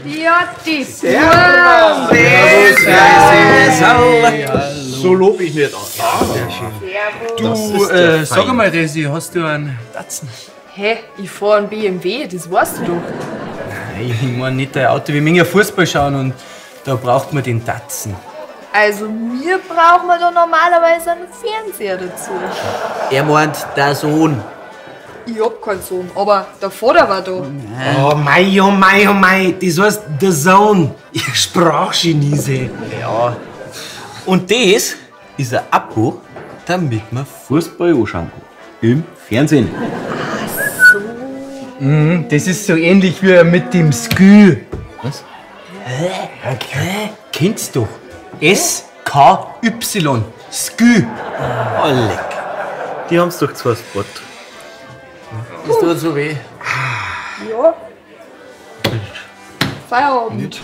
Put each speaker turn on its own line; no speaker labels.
Ja, die.
Servus!
Servus!
So lob ich mir das.
Sehr schön.
Servus.
Du, sag einmal, Resi, hast du einen Datsen?
Hä? Ich fahr einen BMW, das weißt du doch.
Nein, ich mein nicht dein Auto. Wir mögen ja Fußball schauen und da braucht man den Datsen.
Also, mir braucht man da normalerweise einen Fernseher dazu.
Er meint, der Sohn.
Ich hab keinen Sohn, aber der Vater war da.
Oh mei, oh mei, oh mei, das heißt The Zone. Ich Sprachchinese.
Ja. Und das ist ein Abo, damit man Fußball anschauen kann. Im Fernsehen.
Ach so.
Mhm, das ist so ähnlich wie mit dem Skü.
Was?
Hä? Hä? Kennst du doch. S-K-Y. Skü.
Oh, leck. Die haben's doch zwei Spot.
Das tut so weh.
Ja. Feierabend.
Nicht.